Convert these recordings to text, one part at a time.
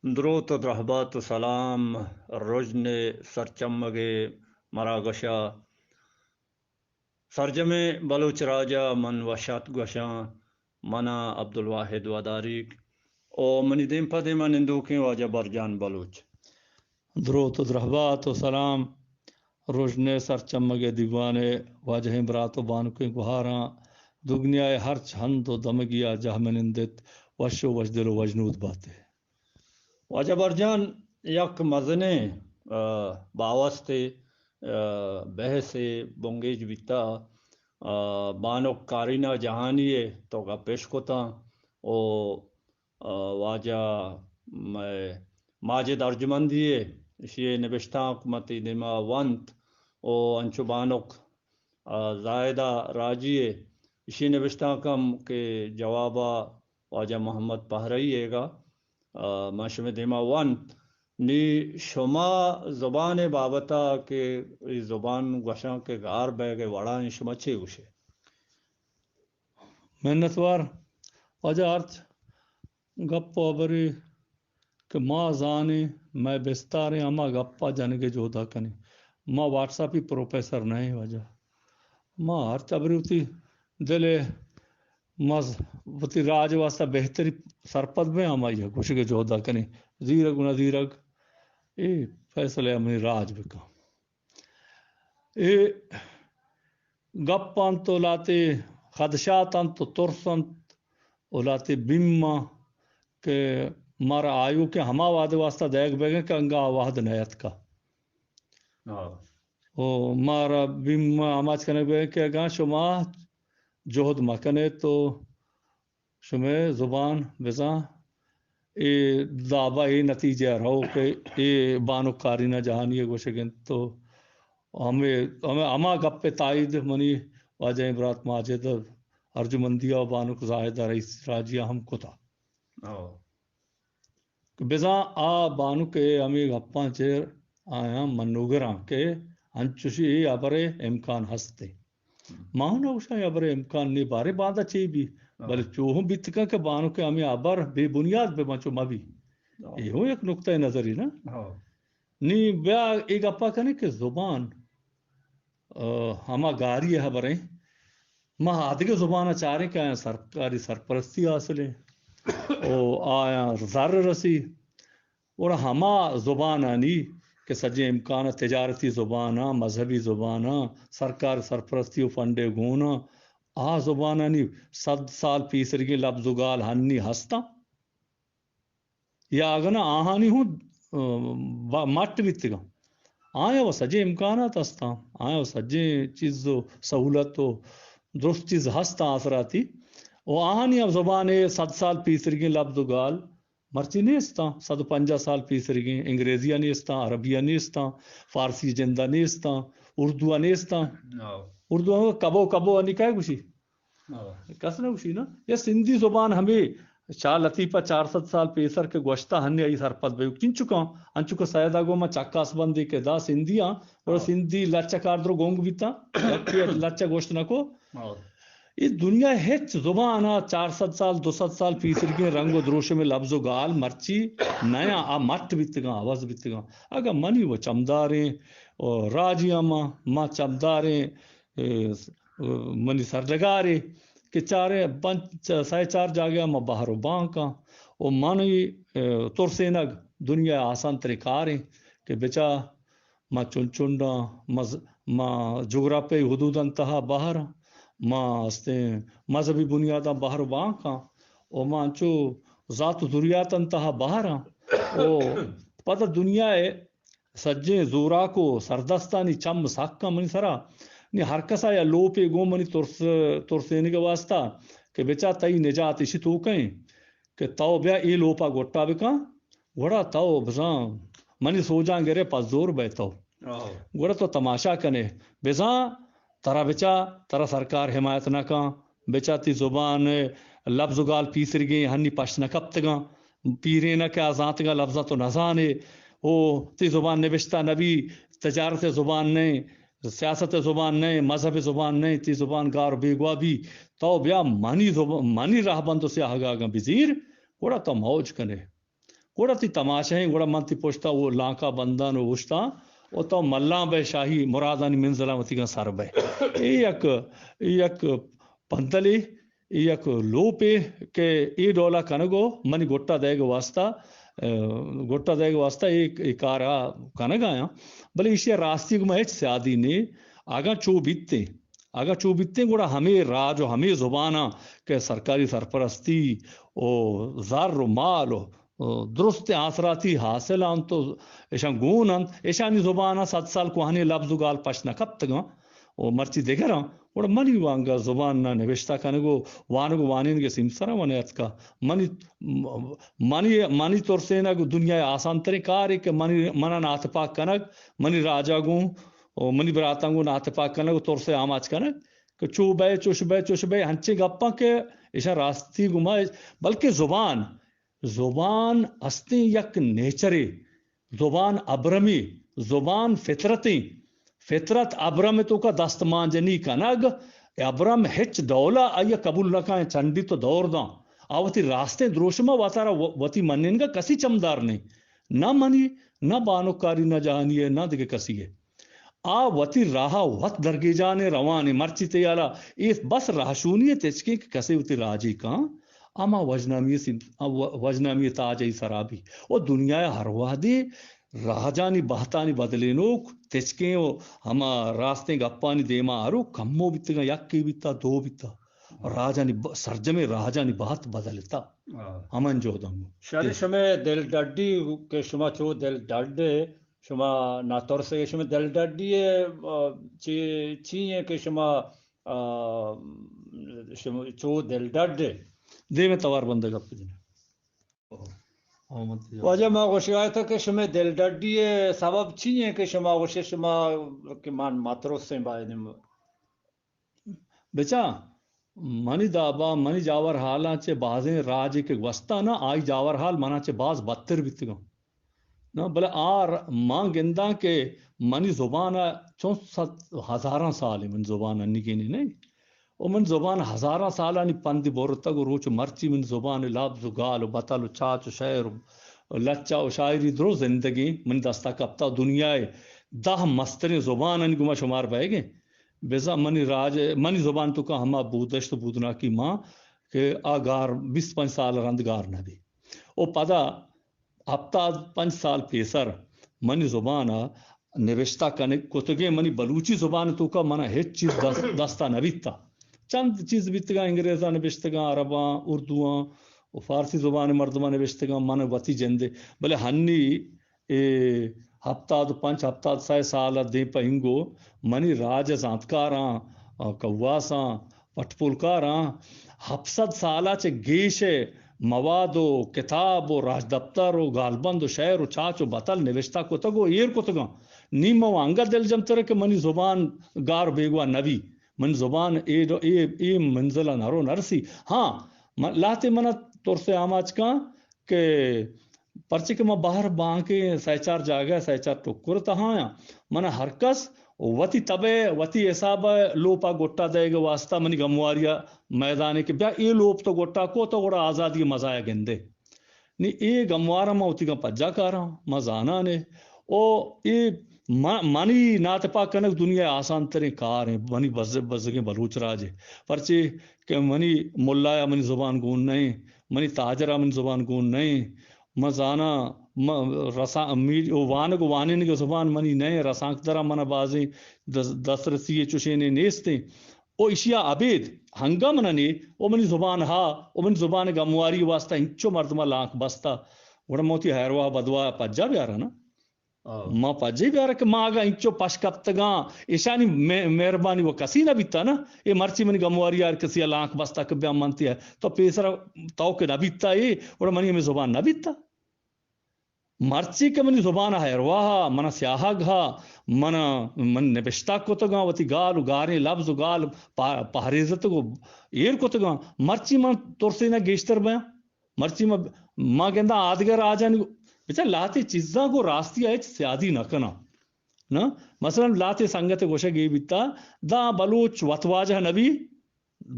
دروت و درہبات و سلام رژن سرچمگ ء مراگش ء۔ سرجمیں بلوچ راج ء من وشاتک گوشاں۔ من آں عبدالواحد وداریگ و منی دیم پہ دیم ء نندوکیں واجہ برجان بلوچ۔ دروت و درہبات و سلام رژن ء سرچمگ ء دیوان ء واجہیں برات و بانکیں گوہاراں، دگنیا ء ہرچ ہند و دمگی ء جہمنند ات، وش و وشدل و وژنود بات ئے۔ واجہ برجان، یک مزنیں، آ، باوستے، آ، بحثے بنگیج بیتا، آ، بانک کارینا جہانی ء تو گپ اش کتاں و، آ، واجہ مئے ماجد ارجمندی ء، اشی ء نبشتانک من تئی دیما ونت و انچو بانک، آ، زاہدہ راجی ء، اشی نبشتانک ہم کہ جوابا واجہ محمد پہرئی ایگا، آ، من شمئے دیما ونت۔ نی شما زبان ء بابت ء کہ اے زبان گوشاں کہ گار بیگ ء وڑا انت، شما چے گوشے؟ منتوار۔ واجہ ہرچ گپ و ہبرے کہ ما زانیں، مئے بستاریں، ہما گپا جنگ ء جہدا کنیں۔ ما واٹس ایپی پروفیسر نہ ایں واجہ۔ ما ہرچ ہبرے وتی دل ء مز وتی راج واسطہ بہتری سرپد بیں، ہمائی ء گوشگ ء جہدا کنیں۔ زیرگ و نہ زیرگ، اے فیصلہ ہمیں راج بکن۔ اے گپ انت و لاتے خدشات انت و ترس انت و لاتے بیم ء کہ مارا آیوکیں ہما وہد واسطہ دئیگ بیگ انت کہ انگا آ وہد نیاتکا۔ ہاں۔ و مارا بیم ء آماچ کنگ بیگ انت کہ اگاں شما جہد مکنے تو شمئے زبان بزاں اے دابا اے نتیجہ ء رو کہ اے بانک کارینا جہانی ء گوشگ انت تو ہمے، ہمے ہما گپ ء تائید منی واجہیں برات ماجد ارجمندی ء بانک زاہد ء رئیس راجی ء ہم کتا۔ ہو۔ کہ بزاں آ بانک ء ہمے گپاں چہ آیاں منوگراں کہ انچوشی اے ہبر ء امکان ہست انت۔ ما ہوں نہ گوشاں اے ہبر ء امکان نی، باریں باندا چے بی، ہاں۔ بلے چو ہوں بیت کن کہ بانک ء ہمے ہبر بے بنیاد بہ بنت، چو مہ بی۔ ہاں۔ اے ہوں یک نقطہ نظری نا۔ ہاں۔ نی بیا اے گپا کنیں کہ زبان، آ، ہما گاری ء ہبر انت۔ ما آدگہ زبان ء چاریں کہ آیاں سرکاری سرپرستی حاصل انت و آیاں زر رسی۔ گڑا ہما زبانانی کہ سجیں امکان ء تجارتی زباناں، مذہبی زباناں، سرکار سرپرستی و فنڈے گوناں، آ زبانانی صد سال پیسریگیں لبز و گال ہنی ہستاں یا اگن آہانی ہوں، ام، با-، مٹ بیتگاں۔ آیاں و سجیں امکانات ہستاں، آیاں و سجیں چیز و سہولت و درست چیز ہستاں آسراتی۔ و آہانی ہم زبان ء صد سال پیسریگیں لبز و گال مرچی نیستاں، صد و پنجاہ سال پیسریگیں انگریزی ء نیستاں، عربی ء نیستاں، فارسی جند ء نیستاں، اردو ء نیستاں۔ ہاں۔ اردو ء کبو کبو انی کئے گوشی؟ ہاں۔ کس نہ گوشی نا۔ یا سندھی زبان ہمے شاہ لطیف ء چار سد سال پیسر کہ گوشتہ ہنی آئی سرپد بہ چنچکاں، انچو کہ سید ء گوں ما چکاس بندی کہ دا سندھی آں، اور ہاں۔ سندھی لچہ کار درو گونگ بیتاں، یکے لچہ گوشت نہ کو۔ ہاں۔ اے دنیا ء ہچ زبان ء چار سد سال، دو سد سال پیسریگیں رنگ و دروشم ء لبز و گال مرچی نیاں، آ مٹ بیتگاں، عوض بیتگاں۔ اگاں منی و چمداریں و راجی ہما، ما چمداریں، اے، منی سرڈگارے کہ چاریں پنچ، سئے چار جاگہ ما بہر و بانکاں و منی، اے، ترسینگ دنیا ء آسان تریں کاریں کہ بچا ما چنچنڈاں، ما ز-، ما جغرافیائی حدوداں تہا بہر آں، ما استیں مذہبی بنیاداں بہر و بانک آں و ما انچو ذات و ذریاتاں تہا بہر آں و پدا دنیا ء سجیں زوراک و سردستانی چم سک آں منی سرا۔ نی ہر کسا یا لوپے گوں منی ترس، ترسینگ ء واسطہ کہ بچا تئی نجات اشی توک ء انت کہ تو بیا اے لوپا گٹا بکن، گڑا تو بزاں منی سوجاں گرے پزور بئے تو۔ آہو۔ گڑا تو تماشا کنے، بزاں ترا بچا، ترا سرکار حمایت نہ کن، بچا تی زبان ء لبز و گال پیسرگیں ہنی پشت نہ کپتگاں، پیرینک ء زانتگاں لبزاں تو نہ زانے، او تی زبان نبشتہ نہ بی، تجارت ء زبان نہ انت، سیاست ء زبان نہ انت، مذہب ء زبان نہ انت، تی زبان گار و بیگواہ بی، تو بیا منی زب-، منی رہبند و سیاہگ ء اگاں بزیر، گڑا تو موج کنے۔ گڑا تئی تماشا ایں، گڑا من تئی پشتا او لانکا بنداں و اوشتاں، و تو ملاں بئے، شاہی مرادانی منزلاں وتیگاں سر بئے۔ اے یک، اے یک پندلے، اے یک لوپے کہ اے ڈولا کنگو منی گٹا دئیگ واسطہ، ء، گٹا دئیگ واسطہ اے، اے کارا کنگ آیاں۔ بلے ایشی راستی گما ہچ سیادی نے۔ اگاں چو بیتیں، اگاں چو بیتیں گڑا ہمے راج و ہمے زباناں کہ سرکاری سرپرستی و زر و مال و، و درست آسراتی حاصل انت و اشاں گون انت، اشانی زباناں صد سال کوہنیں لبز و گال پشت نہ کپتگاں و مرچی دگراں، گڑا منی وانگا زبان نا نبشتہ کنگ و وانگ و وانینگ سیمسراں و نیاتکا۔ منی، منی، منی ترسینگ دنیا آسان ترین کارے کہ منی، منا ناتپاک کنگ، منی راجا گوں و منی براتاں گوں ناتپاک کنگ و ترس ء آماچ کنگ کہ چو بئے، چوش بئے، چوش بئے، ہنچیں گپاں کہ ایشاں راستی گما، بلکہ زبان، زبان استیں یک نیچرے، زبان ابرمے، زبان فطرتیں، فطرت ابرم توکا دست مانجنی کنگ، ابرم ہچ ڈولا آئی قبول نہ کائیں، چنڈی تو دور داں، آ وتی راستیں دروشما وتارا و-، وتی مننگا کسی چمدار نہیں، نہ منی، نہ بانکاری، نہ جہانی ہے، نہ دگہ کسی ہے۔ آ وتی راہ ء وت درگیجان ء روان ء، مرچی تئی ہیال ء اے بس راہشونی ء تچکیں کہ کسے وتی راجے کاں، ہما وژنامی ء سم-، آ و-، وژنامی ء تاج ء سرا بی۔ و دنیا ء ہر وہدے راجانی بہتانی بدلینوک تچکیں و ہما راستیں گپانی دیما آروک کمو بیتگاں، یکے بیتا، دو بیتا۔ راجانی ب-، سرجمیں راجانی بہت بدلتا۔ ہاں۔ ہمن جہداں گوں۔ شری، شمے دل ڈڈی کہ شما چو دل ڈڈ شما نہ ترسے، شما دل ڈڈی ء، آ، چی، چی ایں کہ شما، آ، شما چو دل ڈڈ؟ دیم ء توار بندے گپ جنے۔ واجہ، ما گوشگا اتاں کہ شما دل ڈڈی ء سبب چی ایں کہ شما گوشے شما کہ من مترسیں باید؟ بچا، منی دابا، منی جاور حالاں چہ بازیں راجے کہ گوستاں نا، آئی جاور حال منا چہ باز بدتر بیتگاں۔ نا، بلے آ ر-، ما گنداں کہ منی زبان ء چون صد ہزاراں سال منی زبان انیگینی نہیں۔ و منی زبان ہزاراں سالانی پندی برتگ و روچ مرچی منی زبان لبز و گال و بتل و چاچ و شعر و لچہ و شاعری درو زندگی منی دستا کپتا و دنیا ء دہ مستریں زبان انگو ما شمار بئیگیں۔ بزاں منی راج، منی زبان توکا ہما بودشت و بودناکی مان کہ آ گار بیست پنچ سال رند گار نہ بی۔ و پدا ہپتاد پنچ سال پیسر منی زبان ء نبشتہ کنگ کتگیں منی بلوچی زبان توکا منا ہچ چیز دست، دستا نہ بیتا۔ چند چیز بیتگاں، انگریزاں نبشتگاں، عرباں، اردواں و فارسی زبان مردماں نبشتگاں، من وتی جندے۔ بلے ہنی اے ہپتاد و پنچ، ہپتاد سئے سال ء دیم پہ اینگو منی راج ء زانتکاراں، آ، کواساں، پٹپولکاراں ہپت سد سال ء چہ گیش ء مواد و کتاب و راجدپتر و گالبند و شعر و چاچ و بتل نبشتہ کتگ و ایر کتگاں۔ نی من انگت دلجمتر کہ منی زبان گار بیگواہ نہ بی، منی زبان اے، اے، اے منزل ء نرو نرسی۔ ہاں، من، لہتے من ء ترس ء آماچ کن کہ پرچے کہ من بہر بانکیں سئے چار جاگہ، سئے چار ٹکر تہایاں، من ہر کس وتی تب ء وتی حساب ء لوپ ء گٹا دئیگ ء واسطہ منی گمواری ء میدانے کہ بیا اے لوپ تو گٹا کو تو گڑا آزادی ء مزایا گندے۔ نی اے گموار ء من وتیگاں پجا کاراں، من زاناں نے۔ او اے م-، منی ناتپاک کنگ دنیا ء آسان تریں کار ہیں، منی بز-، بزگیں بلوچ راج ء۔ پرچے کہ منی ملا ء منی زبان گون نہ ایں، منی تاجر ء منی زبان گون نہ ایں۔ من زاناں، من رسا-، می-، وانگ و وانینگ ء زبان منی نہ ایں، رسانکدراں من ء بازیں دس-، دسترسی ء چوشینے نیست ایں۔ او ایشی ء ابید ہنگا من ء نے، او منی زبان ہا، او منی زبان ء گمواری واسطہ انچو مردم ء لانک بستا، گڑا من وتی حیرواہ بدواہ ء پجا بیاراں نا۔ آ۔ ما پجے بیارہ کہ ما اگاں انچو پش کپتگاں، ایشانی مہ-، مہربانی و کسی نہ بیتا نا۔ اے مرچی منی گمواری ہر کسی ء لانک بستا کہ بیا من تئی، تو پیسر تو کہ نہ بیتا اے، گڑا منی ہمے زبان نہ بیتا۔ مرچی کہ منی زبان ء ہیرواہ ء، من ء سیاہگ ء، من ء، من نبشتہ کتگاں، وتی گال و گاریں لبز و گال پا-، پہریزتگ و ایر کتگاں۔ مرچی من ترسینگ گیشتر بیاں۔ مرچی ما، ما گنداں آدگہ راجانی، بچار لہتے چیزاں گوں راستی ء ہچ سیادی نہ کناں۔ نا؟ مثلاً لہتے سنگت گوشگ اے بیتا، داں بلوچ وتواجہ نہ بی،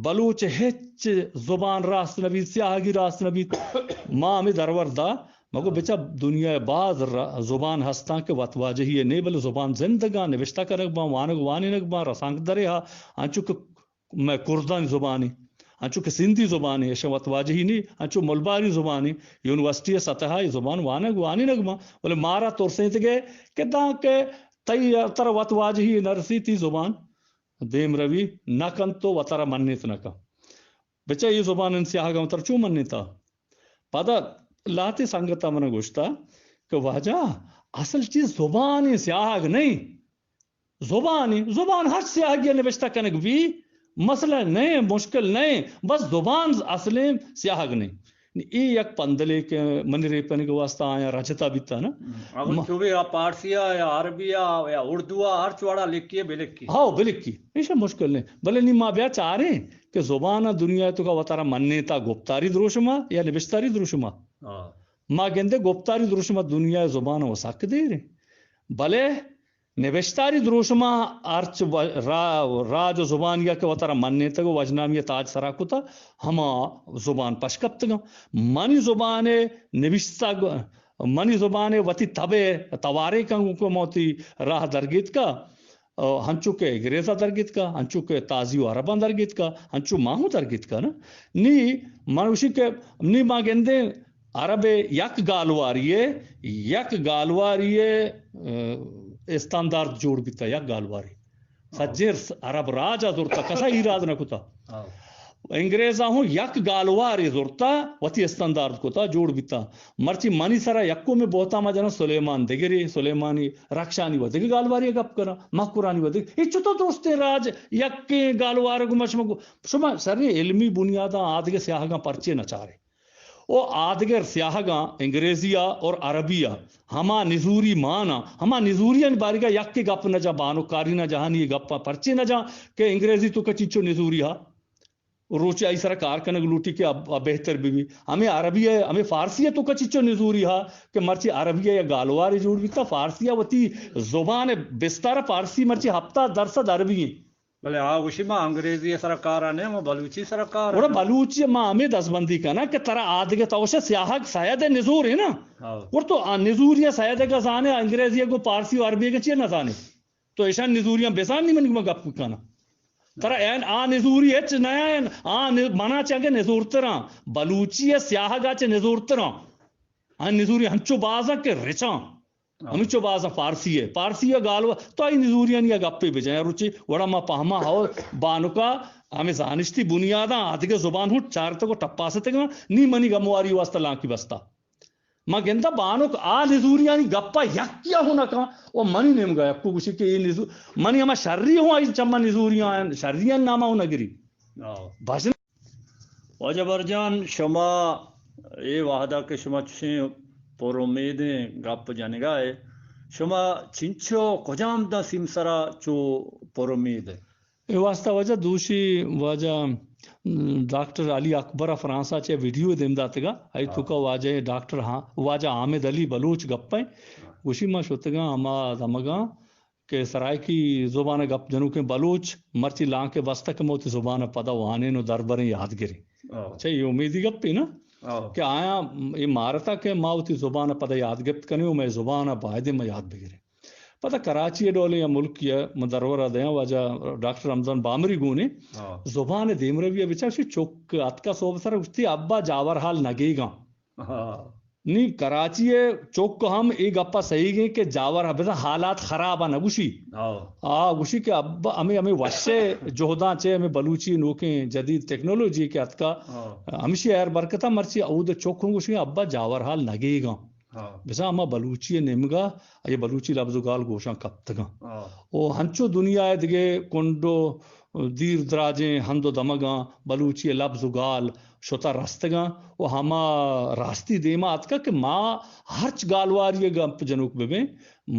بلوچ ہچ زبان راست نہ بیت، سیاہگی راست نہ بیت۔ ما ہمے درور دا، مگو ہاں۔ بچا دنیا ء باز ر-، زبان ہستاں کہ وت واجہی ء نے، بلے زبان زندگاں، نبشتہ کنگ باں، وانگ وانینگ باں، رسانکدرے ہا، انچو کہ مئے کردانی زبانے، انچو کہ سندھی زبانے، اشاں وت واجہی نے، انچو ملباری زبانے، یونیورسٹی ء سطح ء اے زبان وانگ وانینگ باں، بلے مارا ترسینتگے کہ داں کہ تئی ترا وت واجہی نہ رسی، تئی زبان دیم روی نہ کنت و وتارا منیت نہ کن۔ بچا اے زبان انت سیاہگاں وتارا چون منیتا؟ پدا لہتے سنگتا من گوشتا کہ واجہ، اصل چیز زبان سیاہگ نہیں، زبان، زبان ہر سیاہگی نوشتہ کنگ بی، مسئلہ نہیں، مشکل نہیں، بس زبان اصلیں سیاہگ نہیں۔ اے یک پندلے کہ منی ریپنگ واسطہ آیاں رچتا بیتا نا۔ ہم، اگن ما- چو بھی آ پارسی آ یا عربی آ یا اردو آ، ہر چوڑا لکھی ہے، بلکھی۔ ہاؤ، بلکھی۔ ایشا مشکل نہیں۔ بلے نی ما بیا چاریں کہ زبان دنیا تو کا وتارا منیتا گپتاری دروشما یا نبشتاری دروشما۔ ہاں۔ ما گندے گپتاری دروشما دنیا زبان و سک دیریں۔ بلے نبشتاری دروشما ہرچ و-، را-، راج و زبان یا کہ وتارا منیتگ و وژنامی تاج سرا کتا، ہما زبان پش کپتگاں۔ منی زبان نوشتگ، منی زبان وتی تب توارے کن کو موتی راہ درگیت کا، ہنچو کہ انگریزا درگیت کا، ہنچو کہ تازی و عرباں درگیت کا، ہنچو ماہوں درگیت کا نا۔ نی من گوشی کہ نی ما گندیں عرب ء یک گالواری ء، یک گالواری ء، اه، استاندارد جوڑ بیتا، یک گالواری۔ ہاں۔ سجیں س-، عرب راج ء زرتا، کسا ایراد نہ کتا۔ ہاں۔ انگریزاں ہوں یک گالواری زرتا، وتی استاندارد کتا، جوڑ بیتا۔ مرچی منی سرا یکو میں بہتا ما جنا سلیمان دگری، سلیمانی رخشانی و دگہ گالواری گپ کرا، مکرانی و دگہ۔ اے چطور درستیں راج یکیں گالوار گو مشما گو، شما سریں علمی بنیاداں آدگہ سیاہگاں پرچے نہ چارے؟ او آدگر سیاہگاں، انگریزی ء اور عربی ء، ہما نزوری مان ء، ہما نزوریانی بارگا یکے گپ نہ جاں، بانکاری نہ جاہانی گپاں پرچے نہ جاں کہ انگریزی تو کچی چو نزوری ہا، روچے آئی سرا کار کنگ لوٹی کہ اب، اب بہتر بی بی۔ ہمیں عربی ء، ہمیں فارسی ء تو کچی چو نزوری ہا کہ مرچی عربی ء یا گالوارے جوڑ بیتا، فارسی ء وتی زبان بستار فارسی مرچی ہپتاد درصد عربی ہیں۔ بلے آ گوشی ما انگریزی سرا کارا نے، ما بلوچی سرا کارا گڑا نے۔ بلوچی ما ہمیں دزبندی کنا کہ ترا آدگہ توش سیاہگ سید نزور ہے نا۔ ہاں۔ گڑا تو آ نزوری سید کا زانے، انگریزی کو پارسی و عربی کا چیئے نہ زانے۔ تو ایشان نزوریاں بزان نہیں من ما گپ کنا۔ ترا این آ نزوری ہچ نہ این، آ ن-، منا چنگے نزورتراں۔ بلوچی سیاہگا چے نزورتراں۔ آ نزوری ہنچو بازاں کہ رچاں۔ ہاں۔ ہمینچو باز فارسی ہے، فارسی ہے گالوا، تو آئی نزوریانی یا گپے بجائیں، روچی وڑا ما پہما ہو بانکا ہمیں زانشتی بنیاداں آدگہ زبان ہوں چارتگ و ٹپاستگاں، نی منی گمواری واسطہ لانکی بستا۔ ما گندہ بانک آ نزوریانی گپا یکیا ہوں نکاں، و منی نیمگا یکو گوشی کہ اے نزو-، منی ہما شری ہوں آئی چما نزوریاں، شریان ناما ہوں نگری۔ ہاں۔ بس واجہ برجان، شما اے وہدا کہ شما چشیں پر امیدیں گپ جنگا ئے، شما چنچو کجام داں سیمسرا چو پر امید ئے؟ اے واسطہ واجہ دوشی واجہ، م، ڈاکٹر علی اکبر فرانسا چہ ویڈیو دیم داتگا، آئی ہاں۔ توکا واجہ ڈاکٹر ہاں، واجہ حامد علی بلوچ گپیں، ہاں۔ گوشی ما شتگاں ہما دمگاں کہ سرائیکی زبان ء گپ جنوکیں بلوچ مرچی لانک ء بستہ کہ ما وتی زبان ء پدا وانین و دربریں یادگریں۔ آ۔ چہ اے امیدی گپے نا آ۔ کہ آیاں اے مارتا کہ ما وتی زبان ء پدا یاد گپت کنیں و مئے زبان ء بایدیں ما یاد بگریں۔ پدا کراچی ء ڈولیں یا ملکی ء من درور ء دیاں واجہ ڈاکٹر رمضان بامری گونے آ۔ زبان ء دیمروی ء بچار شی چک اتکا صوب سر گوشتی ابا جاور حال نگیگاں۔ ہاں۔ نی کراچی ء چک ہم اے گپا سہیگیں کہ جاور بزاں حالات خراب نہ گوشی۔ ہاں۔ آ گوشی کہ اب ہمیں، ہمیں وش ء جہداں چہ ہمیں بلوچی نوکیں جدید ٹیکنالوجی کہ اتکا، ہاں۔ ہمشی ہیر برکتاں مرچی اود چک ہوں گوشی ابا جاور حال نگیگاں۔ ہاں۔ بزاں ہما بلوچی ء نیمگا اے بلوچی لبز و گال گوشاں کپتگاں۔ ہاں۔ او ہنچو دنیا ء دگہ کنڈ و دیر دراجیں ہند و دمگاں بلوچی ء لبز و گال شتا رستگاں و ہما راستی دیما اتکا کہ ما ہرچ گالواری ء گپ جنوک ببیں،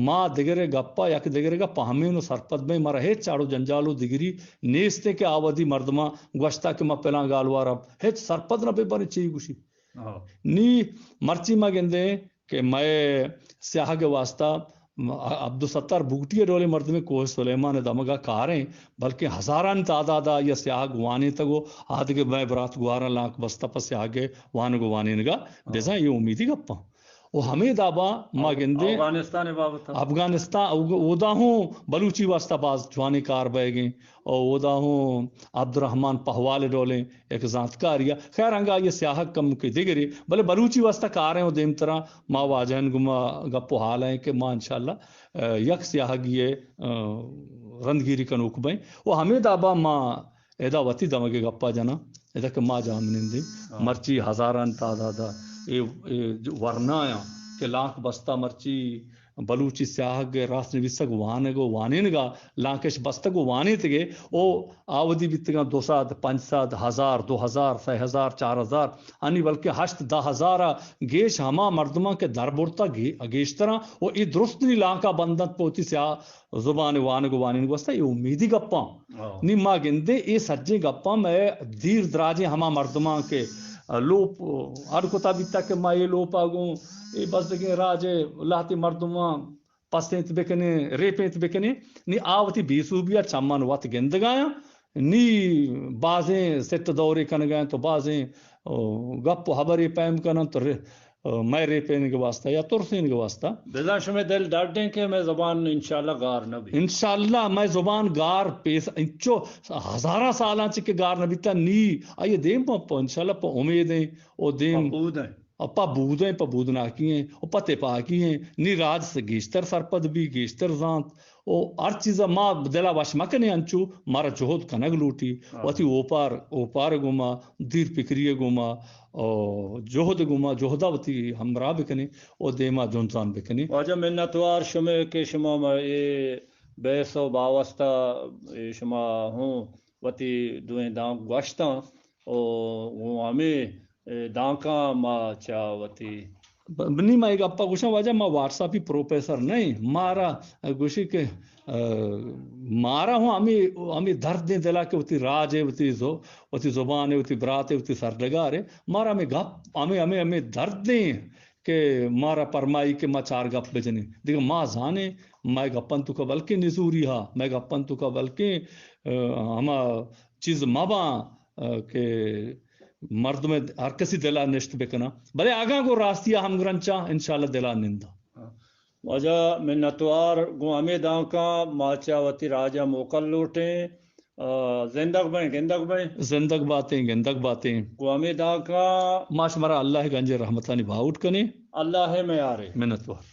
ما دگرے گپا یک دگرے گا پہمین و سرپد بیں، مارا ہچ اڑ و جنجال و دگری نیستیں کہ آ وھدی مردماں گوشتا کہ ما پلان گالوارا ہچ سرپد نہ ببریں چی گوشی۔ ہاں۔ نی مرچی ما گندیں کہ مئے سیاہگ ء واسطہ م-، عبدالستار بگٹی ء ڈولیں مردمے کوہ سلیمان ء دمگا کاریں، بلکیں ہزارانی تعداد ء آئی ء سیاہگ وانینتگ و آدگہ مئے برات گواراں لانک بستہ پہ سیاہگ ء وانگ و وانینگ ء۔ ہاں۔ بزاں اے امیدی گپاں۔ و ہمے دابا ما گندیں افغانستان بابت، افغانستان، او-، اودا ہوں بلوچی واسطہ باز جوانیں کار بئیگیں، او اودا ہوں عبدالرحمن پہوال ڈولیں یک زانتکاری ء۔ خیر، انگا آئی سیاہگ کم کہ دگرے، بلے بلوچی واسطہ کاریں و دیمترا ما واجہن گما گپ و حال ہیں کہ ما انشاءاللہ، ء، یک سیاہگی ء، ء، رندگیری کنوک بئیں۔ و ہمے دابا ما ادا وتی دمگے گپا جناں، ادا کہ ما جاہ منندیں، ہاں۔ مرچی ہزاران تعداد ء اے، اے جو ورنایاں کہ لانک بستا مرچی بلوچی سیاہگ ء راست نویسگ وانگ و وانینگا لانکش بستگ و وانینتگے او آودی بیتگاں دو سد، پنچ سد، ہزار، دو ہزار، سئے ہزار، چار ہزار، انی بلکہ ہشت دہ ہزار ء گیش ہما مردماں کہ دربرتا گے-، گیشتراں و اے درست نی لانکا بندنت پہ وتی سیاہ زبان وانگ و وانینگ واسطہ اے امیدی گپاں۔ ہاں۔ نی ما گندیں اے سجیں گپاں مئے دیر دراجیں ہما مردماں کہ لوپ اڈ کتا بیتا کہ ما اے لوپا گوں اے بزگیں راج ء لہتے مردماں پسینت بکنیں، ریپینت بکنیں، نی آ وتی بے سوبی ء چمان وت گندگایاں۔ نی بازیں سٹ دورے کنگایاں تو بازیں، او، گپ و حبرے پیم کنن تو ر-، مئے ریپینگ واسطہ یا ترسینگ واسطہ۔ بزاں شمئے دل ڈڈیں کہ مئے زبان انشاءاللہ گار نہ بی۔ انشاءاللہ مئے زبان گار پیس انچو ہزاراں سالاں چہ کہ گار نہ بیتا نی آئی دیم پہ، پہ انشاءاللہ پہ امیدیں او دیم پہ بودیں۔ پہ بودیں، پہ بودناکی ایں او پہ تپاکی ایں۔ نی راج سے گیشتر سرپد بی، گیشتر زانت۔ او ہر چیز ء ما دل ء وش مہ کنیں، انچو مارا جہد کنگ لوٹی۔ ہاں۔ وتی اوپار، اوپار گوما، دیر پکری گوما، او جہد گوما، جہد ء وتی ہمراہ بکنیں او دیما جنزان بکنیں۔ واجہ منتوار شمے کہ شما ما اے بحث و باوستہ اے شما ہوں وتی دوئیں دانک گوشتاں او گوں ہمے اے دانکاں ما چہ وتی ب-، نی ما اے گپا گوشاں واجہ، ما واٹس ایپی پروفیسر نہ ایں۔ مارا گوشی کہ، ا، مارا ہوں ہمے، ہمے دردیں دلا کہ وتی راج ء، وتی زو-، وتی زبان ء، وتی برات ء، وتی سرڈگار ء، مارا ہمے گپ، ہمے، ہمے، ہمے دردیں کہ مارا پرمائی کہ ما چار گپ بجنیں۔ دگہ ما زانیں، مئے گپاں توکا بلکیں نزوری ہا، مئے گپاں توکا بلکیں، ا، ہما چیز مباں، ا، کہ مردم ہر کسی دلا نشت بکناں، بلے اگاں گوں راستی ء ہمگرنچاں، انشاءاللہ دلا ننداں۔ واجہ منتوار گوں ہمے دانکاں ما چہ وتی راج ء موکل لوٹیں۔ آ، زندگ بئیں، گندگ بئیں۔ زندگ باتیں، گندگ باتیں۔ گوں ہمے دانکاں ما شمارا اللہ ء گنج رحمتانی باہوٹ کنیں۔ اللہ ء میارے۔ منتوار۔